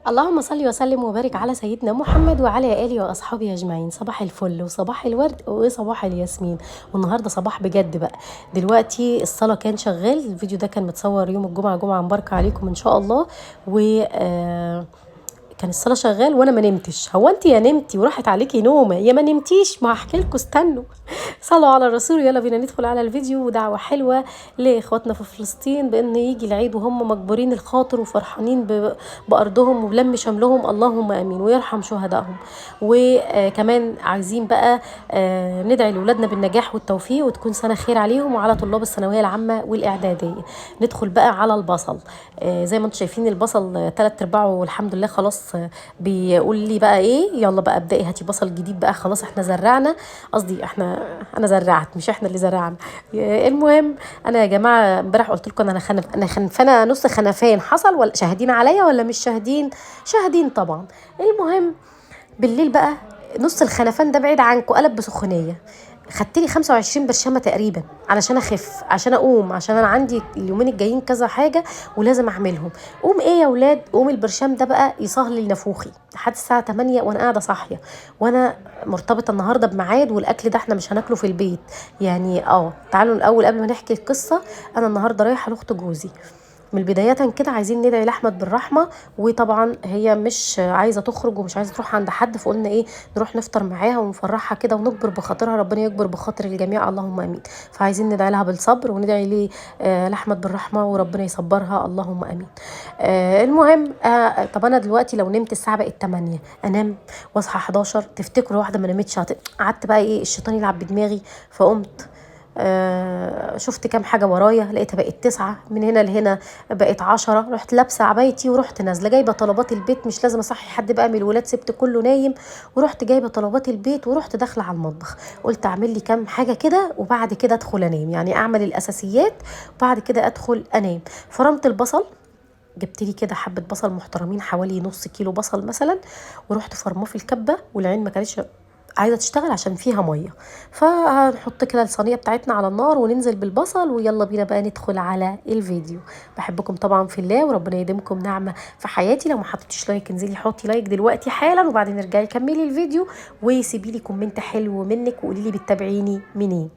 اللهم صل وسلم وبارك على سيدنا محمد وعلى اله واصحابه اجمعين. صباح الفل وصباح الورد وصباح الياسمين. والنهارده صباح بجد بقى. دلوقتي الصلاة كان شغال، الفيديو ده كان متصور يوم الجمعة، جمعه مباركة عليكم ان شاء الله. و كان الصلاة شغال وانا ما نمتش. هو انت يا نمتي وراحت عليكي نومه يا ما نمتيش؟ ما هحكي لكم، استنوا صلوا على الرسول. يلا بينا ندخل على الفيديو. ودعوة حلوة لاخواتنا في فلسطين بان يجي العيد وهم مجبورين الخاطر وفرحانين بارضهم وبلم شملهم، اللهم امين، ويرحم شهدائهم. وكمان عايزين بقى ندعي لاولادنا بالنجاح والتوفيق وتكون سنة خير عليهم وعلى طلاب الثانوية العامة والاعداديه. ندخل بقى على البصل. زي ما انتم شايفين البصل 3/4 والحمد لله خلاص. بيقول لي بقى ايه، يلا بقى ابدأي هاتي بصل جديد بقى، خلاص احنا زرعنا، قصدي احنا، انا زرعت مش احنا اللي زرعنا. المهم انا يا جماعة امبارح قلت لكم انا خنف، انا خنفانه نص خنفان، حصل ولا شاهدين عليا ولا مش شاهدين؟ شاهدين طبعا. المهم بالليل بقى نص الخنفان ده بعيد عنكم قلب بسخونيه، خدت لي 25 برشامه تقريبا علشان اخف، عشان اقوم، عشان انا عندي اليومين الجايين كذا حاجة ولازم اعملهم. قوم ايه يا ولاد؟ قوم البرشام ده بقى يصهلل نافوخي لحد الساعة 8 وانا قاعدة صاحية، وانا مرتبطة النهارده بميعاد، والاكل ده احنا مش هناكله في البيت يعني. تعالوا الاول قبل ما نحكي القصة، انا النهارده رايحة لاخت جوزي. من البداية كده عايزين ندعي لاحمد بالرحمة، وطبعا هي مش عايزه تخرج ومش عايزه تروح عند حد، فقلنا ايه، نروح نفطر معاها ونفرحها كده ونكبر بخاطرها، ربنا يكبر بخاطر الجميع اللهم امين. فعايزين ندعي لها بالصبر وندعي لاحمد بالرحمة وربنا يصبرها اللهم امين. المهم طب انا دلوقتي لو نمت الساعة بقت 8 انام واصحى 11، تفتكروا واحدة ما نامتش؟ قعدت بقى ايه الشيطان يلعب بدماغي، فقمت شفت كام حاجة ورايا، لقيتها بقت 9، من هنا لهنا بقت 10، رحت لابسه عبايتي ورحت نازله جايبه طلبات البيت، مش لازم اصحي حد بقى من الولاد، سبت كله نايم، ورحت جايبه طلبات البيت ورحت داخله على المطبخ، قلت اعمل لي كام حاجة كده وبعد كده ادخل انام، يعني اعمل الاساسيات وبعد كده ادخل انام. فرمت البصل، جبت لي كده حبه بصل محترمين حوالي نص كيلو بصل مثلا، ورحت فرماه في الكبه، والعين ما كانتش عايزه تشتغل عشان فيها مية. فهنحط كده الصينية بتاعتنا على النار وننزل بالبصل، ويلا بينا بقى ندخل على الفيديو. بحبكم طبعا في الله وربنا يديمكم نعمه في حياتي. لو ما حطيتيش like انزلي حطي like دلوقتي حالا، وبعدين ارجعي كملي الفيديو وسيبي لي comment حلو منك وقولي لي بتتابعيني منين.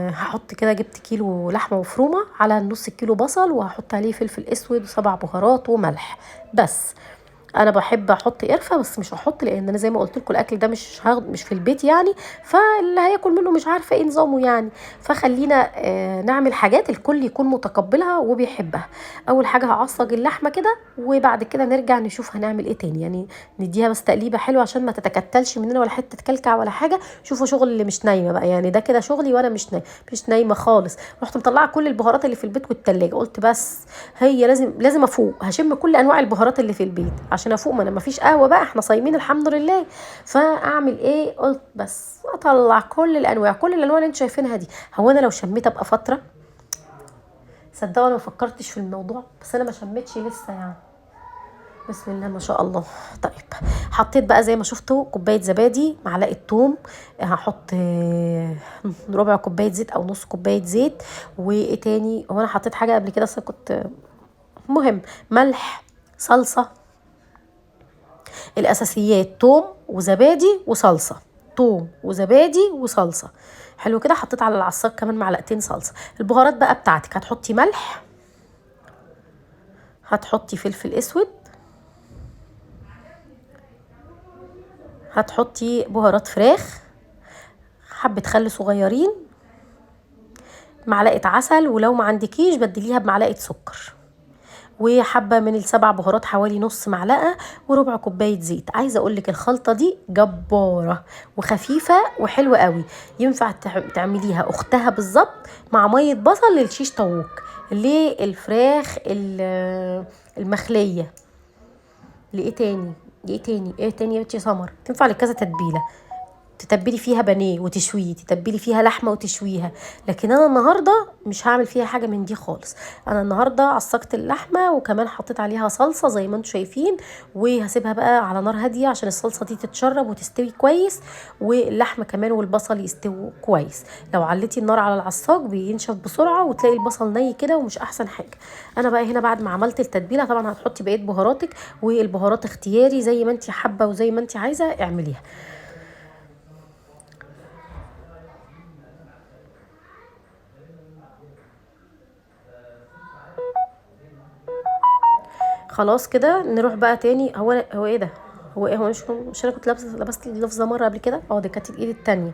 هحط كده، جبت كيلو لحمه مفرومه على نص كيلو بصل، وهحط عليه فلفل اسود وسبع بهارات وملح بس. انا بحب احط قرفه بس مش هحط، لان انا زي ما قلت لكم الاكل ده مش في البيت يعني، فاللي هياكل منه مش عارفه ايه نظامه يعني. فخلينا نعمل حاجات الكل يكون متقبلها وبيحبها. اول حاجة هعصج اللحمة كده، وبعد كده نرجع نشوف هنعمل ايه تاني، يعني نديها بس تقليبه حلوة عشان ما تتكتلش مننا ولا حتة تكلكع ولا حاجة. شوفوا شغل اللي مش نايمة بقى، يعني ده كده شغلي وانا مش نايمة، مش نايمة خالص. رحت مطلعه كل البهارات اللي في البيت والتلاجة، قلت بس هي لازم افوق، هشم كل انواع البهارات اللي في البيت عشان افوق، ما انا مفيش قهوة بقى، احنا صايمين الحمد لله. فاعمل ايه؟ قلت بس اطلع كل الانواع، كل الانواع اللي انتوا شايفينها دي. هو انا لو شميت ابقى فترة؟ صدقوا انا ما فكرتش في الموضوع، بس انا ما شميتش لسه يعني. بسم الله ما شاء الله. طيب حطيت بقى زي ما شفتوا كوباية زبادي، معلقه ثوم، هحط ربع كوباية زيت او نص كوباية زيت، وايه تاني؟ هو انا حطيت حاجة قبل كده اصلا كنت، مهم، ملح، صلصه، الاساسيات توم وزبادي وصلصه، توم وزبادي وصلصه. حلو كده. حطيت على العصاج كمان معلقتين صلصه. البهارات بقى بتاعتك، هتحطي ملح، هتحطي فلفل اسود، هتحطي بهارات فراخ، حبه خل صغيرين، معلقه عسل، ولو ما عندكيش بدليها بمعلقه سكر، وحبه من السبع بهارات حوالي نص معلقه، وربع كوباية زيت. عايزه اقول لك الخلطة دي جبارة وخفيفة وحلوه قوي، ينفع تعمليها اختها بالظبط مع مية بصل للشيش طاووق، للفراخ المخليه، لايه تاني؟ لايه تاني؟ ايه تاني يا بنتي يا سمر؟ تنفع لكذا تتبيله، تتبلي فيها بانيه وتشويه، تتبلي فيها لحمه وتشويها. لكن انا النهارده مش هعمل فيها حاجة من دي خالص. انا النهارده عصقت اللحمة وكمان حطيت عليها صلصه زي ما انتم شايفين، وهسيبها بقى على نار هادية عشان الصلصه دي تتشرب وتستوي كويس، واللحمة كمان والبصل يستووا كويس. لو عليتي النار على العصاج بينشف بسرعة وتلاقي البصل ني كده ومش احسن حاجة. انا بقى هنا بعد ما عملت التتبيله طبعا هتحطي بقية بهاراتك، والبهارات اختياري زي ما انت حابة وزي ما انت عايزه اعمليها. خلاص كده نروح بقى تاني. هو ايه ده؟ هو ايه؟ هو مش انا كنت لبست اللفظه مرة قبل كده؟ دي كانت الايد التانية.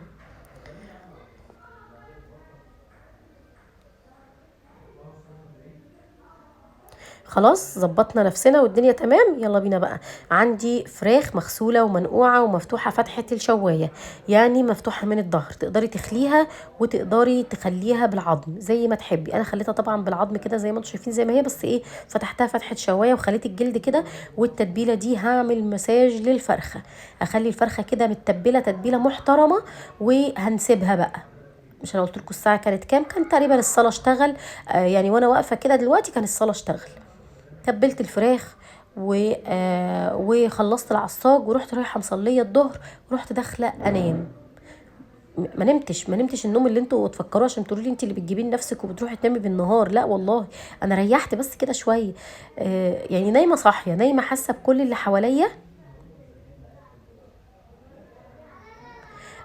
خلاص ظبطنا نفسنا والدنيا تمام. يلا بينا بقى. عندي فراخ مغسوله ومنقوعه ومفتوحه فتحه الشوايه، يعني مفتوحة من الظهر، تقدري تخليها وتقدري تخليها بالعظم زي ما تحبي. انا خليتها طبعا بالعظم كده زي ما انتم شايفين زي ما هي، بس ايه فتحتها فتحه شوايه وخليت الجلد كده. والتتبيله دي هعمل مساج للفرخه، اخلي الفرخه كده متبله تتبيله محترمه، وهنسيبها بقى. مش انا قلت لكم الساعة كانت كام؟ كان تقريبا الصلاة اشتغل، يعني وانا واقفة كده دلوقتي كان الصلاة اشتغل. تبلت الفراخ وخلصت العصاج ورحت رايحة مصليه الظهر، ورحت داخله انام. ما نمتش النوم اللي انتوا تفكروه عشان تقولوا لي انت اللي بتجيبي نفسك وبتروحي تنامي بالنهار. لا والله انا ريحت بس كده شوية، يعني نايمة صاحية، نايمة حاسه بكل اللي حواليا،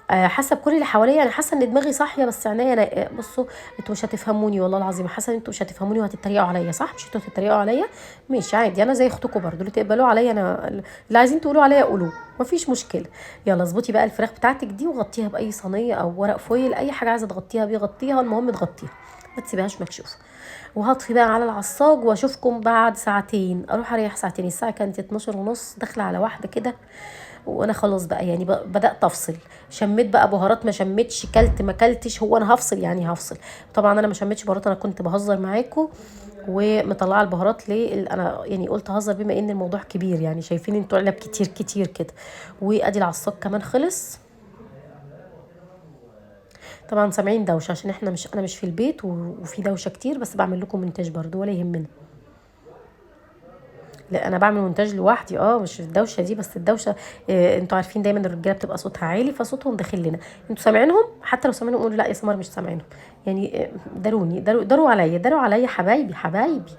حاسه بكل اللي حواليا. انا حاسه ان دماغي صاحية بس عينيا بصوا انتوا مش هتفهموني والله العظيم، حاسه ان انتوا مش هتفهموني وهتتريقوا عليا، صح؟ مش انتوا هتتريقوا عليا؟ ماشي عادي، انا زي اختكم برضو، اللي تقبلوه عليا انا، اللي عايزين تقولوا عليا قولوه، مفيش مشكلة. يلا اظبطي بقى الفراخ بتاعتك دي وغطيها باي صينية او ورق foil، اي حاجة عايزه تغطيها بيه غطيها، المهم تغطيها ما تسيبهاش مكشوفة. وهطفي بقى على العصاج واشوفكم بعد ساعتين، اروح اريح ساعتين. الساعة كانت 12:30 داخله على واحدة كده، وانا خلاص بقى يعني بدات افصل. شميت بقى بهارات، ما شميتش، كلت ما كلتش، هو انا هفصل يعني هفصل. طبعا انا ما شميتش بهارات، انا كنت بهزر معاكم ومطلعه البهارات ليه؟ انا يعني قلت هزر بما ان الموضوع كبير، يعني شايفين انتوا علب كتير كتير كده. وادي العصاج كمان خلص. طبعا سامعين دوشه عشان احنا مش، انا مش في البيت وفي دوشه كتير، بس بعمل لكم مونتاج برضو ولا يهمنا. لا انا بعمل مونتاج لوحدي، مش الدوشة دي، بس الدوشة انتوا عارفين دايما الرجالة بتبقى صوتها عالي، فصوتهم داخل لنا. انتوا سامعينهم؟ حتى لو سامعينهم قولوا لا يا سمر مش سامعينهم، يعني داروني، داروا عليا، داروا عليا حبايبي حبايبي.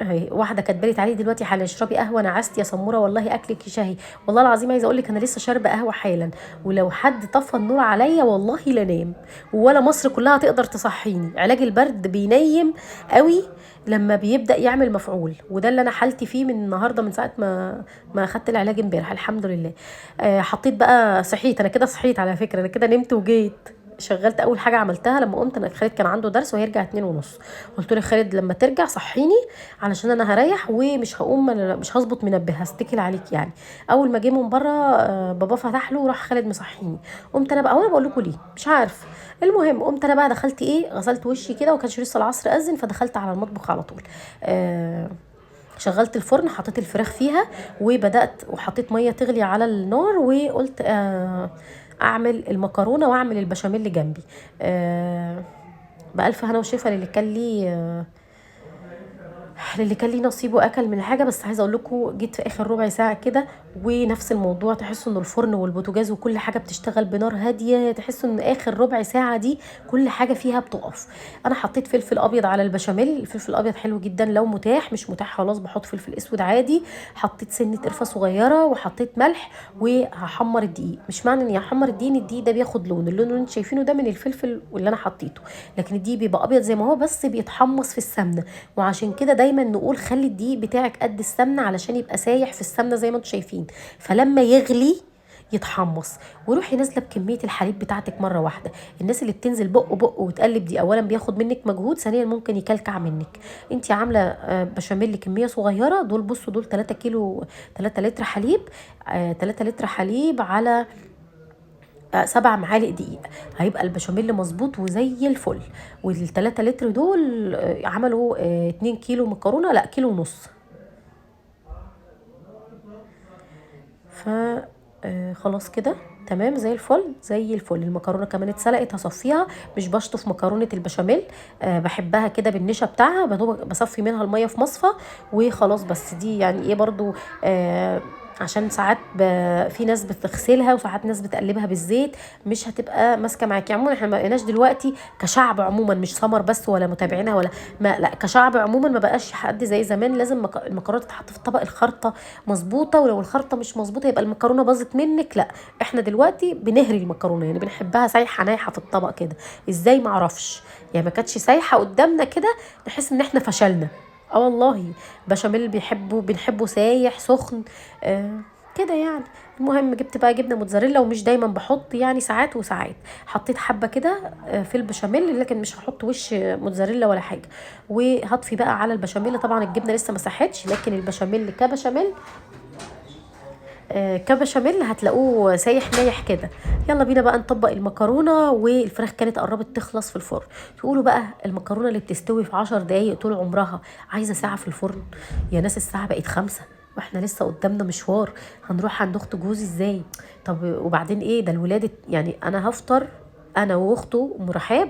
اهي واحدة كاتبه لي دلوقتي حالا اشربي قهوة، انا عست يا سمورة والله اكلك شهي. والله العظيم عايزه اقول لك انا لسه شاربه قهوة حالا، ولو حد طفى النور عليا والله لا نام، ولا مصر كلها تقدر تصحيني. علاج البرد بينيم قوي لما بيبدا يعمل مفعول، وده اللي انا حالتي فيه من النهارده، من ساعة ما اخدت العلاج امبارح الحمد لله. حطيت بقى، صحيت انا كده، صحيت على فكرة، انا كده نمت وجيت شغلت. اول حاجة عملتها لما قمت، انا خالد كان عنده درس وهيرجع 2:30، قلت له خالد لما ترجع صحيني علشان انا هريح ومش هقوم، مش هظبط منبه، هستكل عليك يعني. اول ما جه من بره بابا فتح له وراح خالد مصحيني. قمت انا بقى، وانا بقول لكم ليه مش عارف، المهم قمت انا بقى دخلت ايه، غسلت وشي كده، وكانش لسه العصر اذن، فدخلت على المطبخ على طول. شغلت الفرن، حطيت الفراخ فيها وبدات، وحطيت مية تغلي على النار، وقلت اعمل المكرونه واعمل البشاميل جنبي. بألف هنا وشفا للي كان لي، للي كان ليه نصيب واكل من حاجة. بس عايزه اقول لكم جيت في اخر ربع ساعة كده ونفس الموضوع، تحسوا ان الفرن والبوتاجاز وكل حاجة بتشتغل بنار هادية، تحسوا ان اخر ربع ساعة دي كل حاجة فيها بتقف. انا حطيت فلفل ابيض على البشاميل، الفلفل الابيض حلو جدا لو متاح، مش متاح خلاص بحط فلفل اسود عادي. حطيت سنة قرفه صغيرة وحطيت ملح، وهحمر الدقيق. مش معنى اني هحمر الدقيق ان الدقيق ده بياخد لون، اللون اللي انتوا شايفينه ده من الفلفل واللي انا حطيته، لكن الدقيق بيبقى ابيض زي ما هو بس بيتحمص في السمنة. وعشان كده دايما نقول خلي الدقيق بتاعك قد السمنة علشان يبقى سايح في السمنة زي ما انتم شايفين، فلما يغلي يتحمص. وروحي نازله بكمية الحليب بتاعتك مرة واحدة. الناس اللي بتنزل بق بق وتقلب دي اولا بياخد منك مجهود، ثانيا ممكن يكلكع منك. انت عامله بشاميل كمية صغيرة، دول بصوا دول 3 كيلو، 3 لتر حليب، 3 لتر حليب على 7 معالق دقيق، هيبقى البشاميل مظبوط وزي الفل. وال3 لتر دول عملوا 2 كيلو مكرونه، لا كيلو ونص. خلاص كده تمام زي الفل زي الفل. المكرونه كمان اتسلقت، هصفيها. مش بشطف مكرونه البشاميل، بحبها كده بالنشا بتاعها، بصفي منها المية في مصفى وخلاص. بس دي يعني ايه برضو، عشان ساعات في ناس بتغسلها وساعات ناس بتقلبها بالزيت، مش هتبقى ماسكه معاكي. عموما احنا ما بقيناش دلوقتي كشعب عموما، مش سمر بس ولا متابعينها ولا ما، لا كشعب عموما ما بقاش حد زي زمان. لازم المكرونه تتحط في الطبق الخرطة مظبوطة، ولو الخرطة مش مظبوطة يبقى المكرونه باظت منك. لا احنا دلوقتي بنهري المكرونه، يعني بنحبها سايحه نايحه في الطبق كده. ازاي ما اعرفش، يعني ما كانتش سايحه قدامنا كده نحس ان احنا فشلنا. والله بشاميل بنحبه سايح سخن، كده يعني. المهم جبت بقى جبنه موتزاريلا، ومش دايما بحط، يعني ساعات وساعات. حطيت حبه كده في البشاميل، لكن مش هحط وش موتزاريلا ولا حاجة. وهطفي بقى على البشاميل. طبعا الجبنة لسه ما ساحتش، لكن البشاميل كبشاميل هتلاقوه سايح نايح كده. يلا بينا بقى نطبق المكرونه. والفراخ كانت قربت تخلص في الفرن. تقولوا بقى المكرونه اللي بتستوي في 10 دقايق طول عمرها عايزه ساعة في الفرن؟ يا ناس الساعة بقت 5 واحنا لسه قدامنا مشوار، هنروح عند اخت جوزي ازاي؟ طب وبعدين ايه ده الولادة؟ يعني انا هفطر انا واخته ام رحاب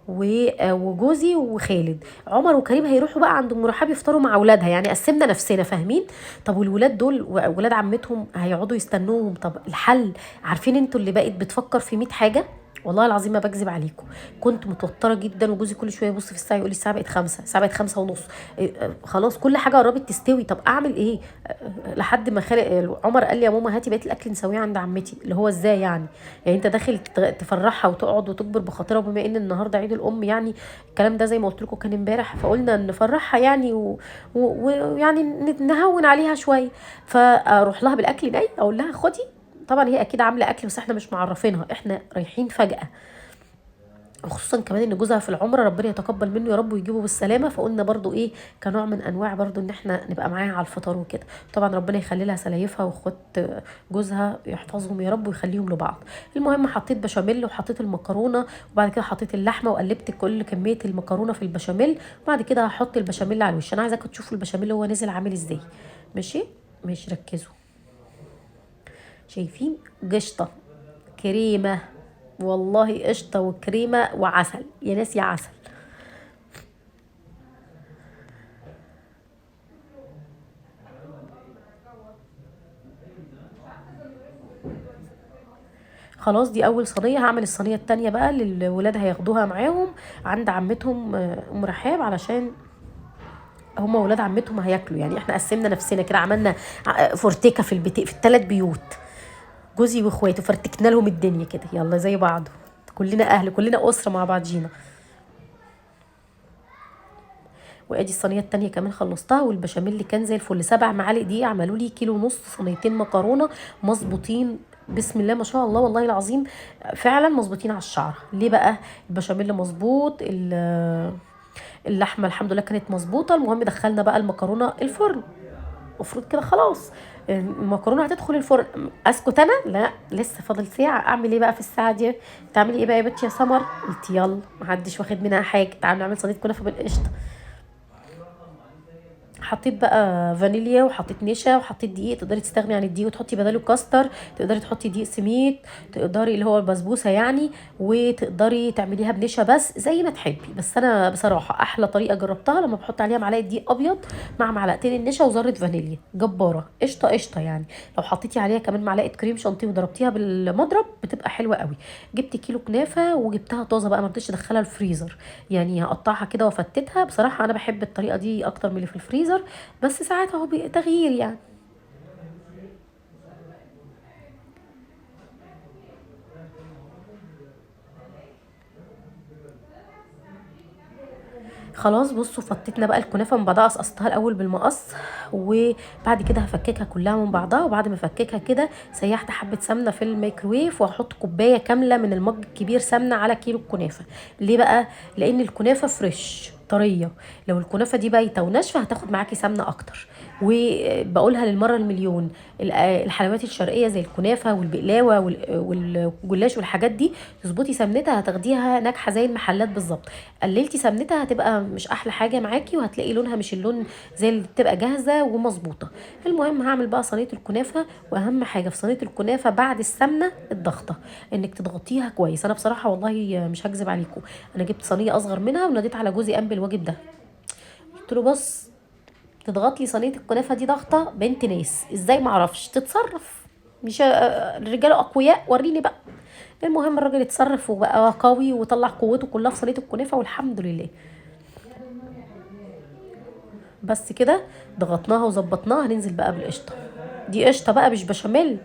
وجوزي وخالد. عمر وكريم هيروحوا بقى عند ام رحاب يفطروا مع اولادها، يعني قسمنا نفسنا، فاهمين؟ طب والولاد دول وولاد عمتهم هيقعدوا يستنوهم. طب الحل، عارفين انتوا اللي بقت بتفكر في 100 حاجة، والله العظيم ما بكذب عليكم، كنت متوترة جدا. وجوزي كل شوية يبص في الساعة يقول لي الساعة بقت 5، الساعة بقت 5:30، خلاص كل حاجة قربت تستوي، طب اعمل ايه؟ لحد ما عمر قال لي يا ماما هاتي بقية الاكل نسويه عند عمتي. اللي هو ازاي يعني؟ يعني انت داخل تفرحها وتقعد وتكبر بخاطرها، بما ان النهارده عيد الام، يعني الكلام ده زي ما قلت لكم كان امبارح، فقلنا نفرحها يعني ويعني نهون عليها شوية. فاروح لها بالاكل ده اقول لها خدي، طبعا هي اكيد عامله اكل بس احنا مش معرفينها، احنا رايحين فجاة، وخصوصا كمان ان جوزها في العمرة، ربنا يتقبل منه يا رب ويجيبه بالسلامة. فقلنا برضو ايه كنوع من انواع برضو ان احنا نبقى معاها على الفطار وكده. طبعا ربنا يخلي لها سلايفها واخوات جوزها، يحفظهم يا رب ويخليهم لبعض. المهم حطيت بشاميل وحطيت المكرونه، وبعد كده حطيت اللحمة وقلبت كل كمية المكرونه في البشاميل، وبعد كده هحط البشاميل على الوش. انا عايزاكم تشوفوا البشاميل هو نازل عامل ازاي. ماشي ماشي، ركزوا. شايفين؟ قشطه كريمة، والله قشطه وكريمه وعسل يا ناس، يا عسل. خلاص دي اول صينية. هعمل الصينية التانية بقى للولاد هياخدوها معاهم عند عمتهم ام رحاب، علشان هما ولاد عمتهم هياكلوا. يعني احنا قسمنا نفسنا كده، عملنا فرتكه في البيت، في الثلاث بيوت، جوزي واخواته، فرتكنا لهم الدنيا كده. يلا زي بعض، كلنا اهل، كلنا اسره مع بعضينا. وادي الصينية التانية كمان خلصتها، والبشاميل كان زي الفل. 7 معالق دي عملوا لي 1.5 كيلو، صينيتين مكرونه مظبوطين بسم الله ما شاء الله، والله العظيم فعلا مظبوطين على الشعر. ليه بقى؟ البشاميل مظبوط، اللحمة الحمد لله كانت مظبوطة. المهم دخلنا بقى المكرونه الفرن، المفروض كده خلاص المكرونه هتدخل الفرن. اسكت انا؟ لا لسه فاضل ساعة. اعمل ايه بقى في الساعة دي؟ تعملي ايه بقى يا بنتي يا سمر؟ قلت يلا محدش واخد منها حاجة، تعالوا نعمل صينية كنافه بالقشطه. حطيت بقى فانيليا وحطيت نشا وحطيت دقيق، تقدري تستغني عن الدقيق وتحطي بداله كاستر، تقدري تحطي دقيق سميد، تقدري اللي هو البسبوسه يعني، وتقدري تعمليها بنشا بس زي ما تحبي. بس انا بصراحة احلى طريقه جربتها لما بحط عليها معلقه دقيق ابيض مع معلقتين النشا وذره فانيليا، جبارة قشطه قشطه يعني. لو حطيتي عليها كمان معلقه كريم شانتيه وضربتيها بالمضرب بتبقى حلوة قوي. جبت كيلو كنافه وجبتها طازة بقى، ما رضيتش ادخلها الفريزر، يعني هقطعها كده وافتتها. بصراحة انا بحب الطريقة دي اكتر من اللي في الفريزر، بس ساعات اهو تغيير يعني. خلاص بصوا فطيتنا بقى الكنافه من بعضها، قصقصتها الاول بالمقص وبعد كده هفككها كلها من بعضها. وبعد ما افككها كده سيحت حبه سمنه في الميكروويف، وهحط كوباية كاملة من المج الكبير سمنه على كيلو الكنافه. ليه بقى؟ لان الكنافه fresh، طرية. لو الكنافه دي بايته وناشفه هتاخد معاكي سمنه اكتر. وبقولها للمرة المليون، الحلويات الشرقية زي الكنافه والبقلاوه والجلاش والحاجات دي تظبطي سمنتها هتاخديها ناجحة زي المحلات بالظبط. قللتي سمنتها هتبقى مش احلى حاجة معاكي، وهتلاقي لونها مش اللون زي اللي بتبقى جاهزة ومظبوطه. المهم هعمل بقى صينية الكنافه، واهم حاجة في صينية الكنافه بعد السمنة الضغطه، انك تضغطيها كويس. انا بصراحة والله مش هكذب عليكم، انا جبت صينية اصغر منها وناديت على جوزي قام بالواجب ده، قلت له بص تضغط لي صينية الكنافه دي ضغطه بنت ناس ازاي معرفش تتصرف، مش الرجالة اقوياء وريني بقى. المهم الراجل اتصرف وبقى قوي وطلع قوته كلها في صينية الكنافه والحمد لله. بس كده ضغطناها وظبطناها. هننزل بقى بالقشطه، دي قشطه بقى مش بشاميل.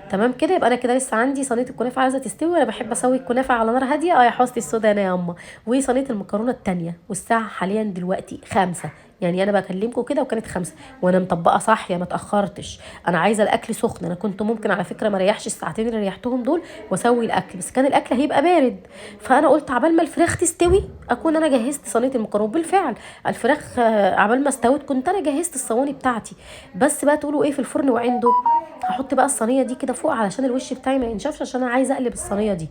تمام كده، يبقى انا كده لسه عندي صينية الكنافه عايزه تستوي، وانا بحب اسوي الكنافه على نار هادية. يا حوستي السودا انا يا اما. وصينيه المكرونه التانية، والساعة حاليا دلوقتي 5، يعني انا بكلمكم كده وكانت 5 وانا مطبقه صاحية ما اتاخرتش. انا عايزه الاكل سخن، انا كنت ممكن على فكرة ما ريحش الساعتين اللي ريحتهم دول واسوي الاكل، بس كان الاكل هيبقى بارد، فانا قلت عبال ما الفراخ تستوي اكون انا جهزت صينية المكرونه. بالفعل الفراخ عبال ما استوت كنت انا جهزت الصواني بتاعتي. بس بقى تقولوا ايه في الفرن وعنده. هحط بقى الصينية دي كده فوق علشان الوش بتاعي ما ينشفش، عشان انا عايزه اقلب الصينية دي.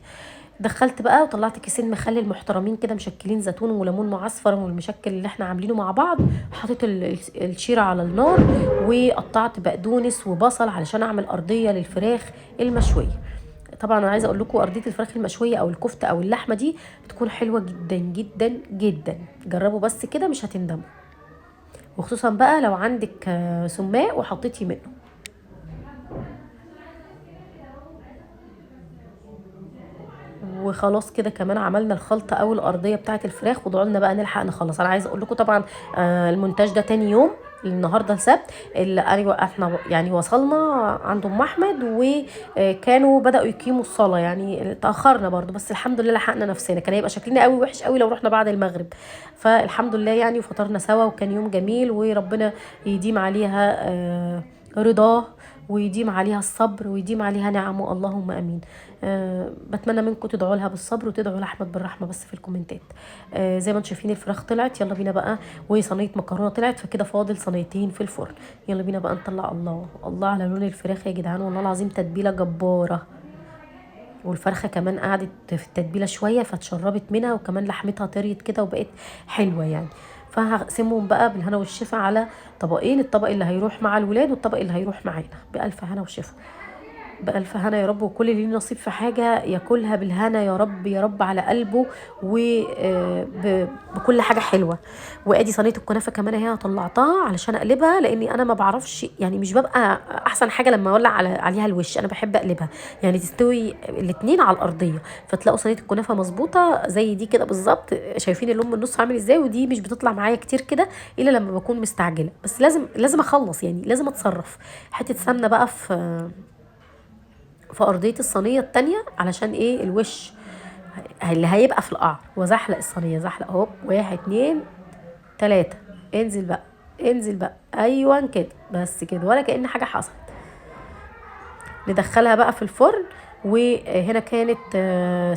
دخلت بقى وطلعت كيسين مخلل محترمين كده مشكلين زيتون وليمون معصفر والمشكل اللي احنا عاملينه مع بعض. حطيت الشيره على النار، وقطعت بقدونس وبصل علشان اعمل ارضية للفراخ المشويه. طبعا انا عايزه اقول لكم ارضية الفراخ المشويه او الكفتة او اللحمة دي بتكون حلوة جدا جدا جدا، جربوا بس كده مش هتندموا، وخصوصا بقى لو عندك سماق وحطيتي منه. وخلاص كده كمان عملنا الخلطة او الارضية بتاعه الفراخ، ودعوا لنا بقى نلحق نخلص. انا عايزه اقول لكم طبعا المونتاج ده تاني يوم، النهارده السبت، اللي احنا يعني وصلنا عند ام احمد وكانوا بداوا يقيموا الصلاة، يعني تاخرنا برضو بس الحمد لله لحقنا نفسنا. كان هيبقى شكلنا قوي وحش قوي لو رحنا بعد المغرب، فالحمد لله يعني وفطرنا سوا وكان يوم جميل، وربنا يديم عليها رضاه ويديم عليها الصبر ويديم عليها نعمه، اللهم امين. بتمنى منكم تدعوا لها بالصبر وتدعوا لاحمد بالرحمة بس في الكومنتات. زي ما انتم شايفين الفراخ طلعت، يلا بينا بقى، وصينيه مكرونه طلعت، فكده فاضل صينيتين في الفرن. يلا بينا بقى نطلع. الله الله على لون الفراخ يا جدعان، والله العظيم تتبيله جبارة. والفرخه كمان قعدت في التتبيله شوية فتشربت منها، وكمان لحمتها طريت كده وبقت حلوة يعني. فهقسمهم بقى بالهنا والشفا على طبقين، الطبق اللي هيروح مع الولاد والطبق اللي هيروح معانا. بألف هنا وشفا، بألف هنا يا رب، وكل اللي ليه نصيب في حاجة ياكلها بالهنا يا رب يا رب على قلبه وبكل حاجة حلوة. وادي صينية الكنافة كمان اهي طلعتها علشان اقلبها، لاني انا ما بعرفش يعني مش ببقى احسن حاجة لما اولع عليها الوش، انا بحب اقلبها يعني تستوي الاتنين على الارضية، فتلاقوا صينية الكنافة مظبوطة زي دي كده بالظبط. شايفين اللون من النص عامل ازاي؟ ودي مش بتطلع معايا كتير كده الا لما بكون مستعجلة، بس لازم اخلص يعني لازم اتصرف. حتة سمنة بقى في ارضية الصينية التانية علشان ايه الوش اللي هيبقى في القعر، وزحلق الصينية زحلق اهو، 1 2 3، انزل بقى انزل بقى، ايوه كده بس كده، ولا كأن حاجة حصلت. ندخلها بقى في الفرن. وهنا كانت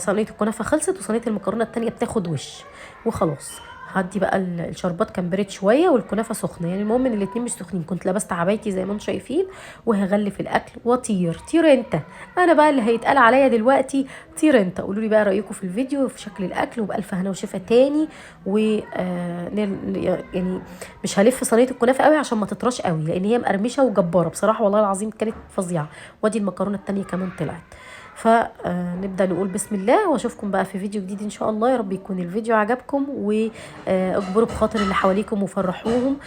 صينية الكنافه خلصت، وصينيه المكرونه التانية بتاخد وش وخلاص. هدي بقى الشربات كان بارد شوية والكنافه سخنة، يعني المهم ان الاتنين مش سخنين. كنت لبست عبايتي زي ما انتم شايفين، وهغلف الاكل وطير. طير انت، انا بقى اللي هيتقال عليا دلوقتي طير انت. قولوا لي بقى رايكم في الفيديو وفي شكل الاكل، وبالف هنا وشفا تاني. و يعني مش هلف صينية الكنافه قوي عشان ما تطرش قوي، لان هي مقرمشه وجباره بصراحة، والله العظيم كانت فظيعة. وادي المكرونه التانية كمان طلعت. فنبدا نقول بسم الله، واشوفكم بقى في فيديو جديد ان شاء الله. يا رب يكون الفيديو عجبكم، واجبروا بخاطر اللي حواليكم وفرحوهم.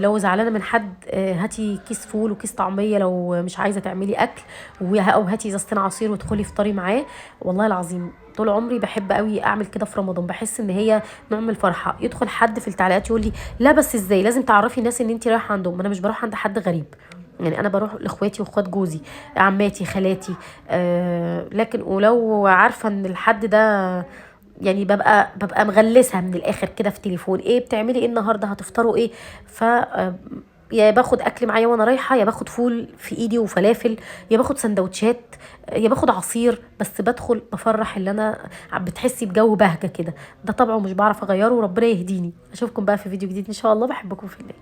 لو زعلانة من حد هاتي كيس فول وكيس طعميه لو مش عايزه تعملي اكل، او هاتي ازازتين عصير وادخلي افطري معاه. والله العظيم طول عمري بحب قوي اعمل كده في رمضان، بحس ان هي نوع من الفرحة. يدخل حد في التعليقات يقول لي لا بس ازاي لازم تعرفي الناس ان انت رايحة عندهم. انا مش بروح عند حد غريب، يعني انا بروح لاخواتي واخوات جوزي، عماتي، خالاتي، لكن ولو عارفه ان الحد ده يعني ببقى مغلسه من الاخر كده في تليفون، ايه بتعملي ايه النهارده، هتفطروا ايه، ف يا باخد اكل معايا وانا رايحة، يا باخد فول في ايدي وفلافل، يا باخد سندوتشات، يا باخد عصير، بس بدخل بفرح اللي انا بتحسي بجو بهجة كده. ده طبعه مش بعرف اغيره، وربنا يهديني. اشوفكم بقى في فيديو جديد ان شاء الله. بحبكم في الله.